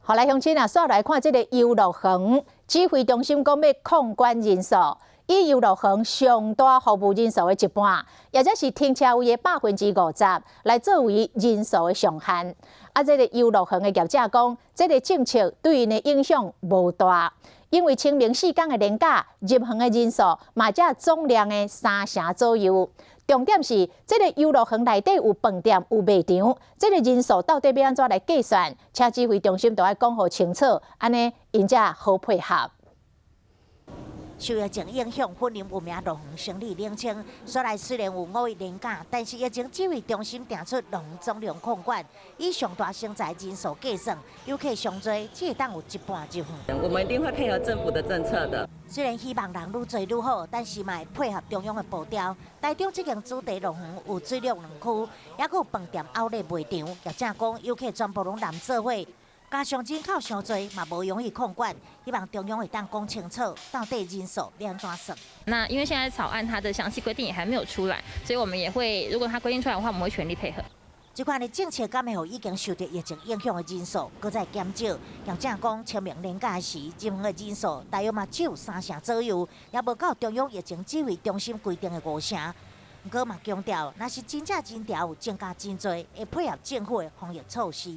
好來，鄉親啊，煞來看這个遊樂園指揮中心講欲控管人數，以遊樂園上大服務人數的一半，也就是停車位的50%來作為人數的上限。啊，這个遊樂園的業者講，這个政策對𪜶的影響無大，因為清明四工的連假入園的人數嘛才總量的三成左右。重點是，這个遊樂園內底有飯店、有賣場，這个人數到底欲按怎來計算？請指揮中心都愛講予清楚，按呢𪜶才好配合。受疫情影響，雲林有名樂園生意冷清。煞來雖然有五一連假，但是疫情指揮中心定出樂園總量控管，以上大承載人數計算，遊客上濟只會當有一半入園。我們一定會配合政府的政策的。雖然希望人愈濟愈好，但是嘛會配合中央的步調。台中這間主題樂園有水陸兩區，猶閣有飯店、奧萊賣場。業者講，遊客全部攏攬做伙。加上人口傷濟，嘛無容易控管，希望中央會當講清楚，到底人數欲按怎算。那因為現在草案它的詳細規定也還沒有出來，所以我們也會，如果它規定出來的話，我們會全力配合。這款的政策敢會予已經受著疫情影響的人數閣再減少？業者講，清明連假時入園的人數大約嘛只有三成左右，也無到中央疫情指揮中心規定的五成。毋過嘛強調，若是真正人潮有增加真濟，會配合政府的防疫措施。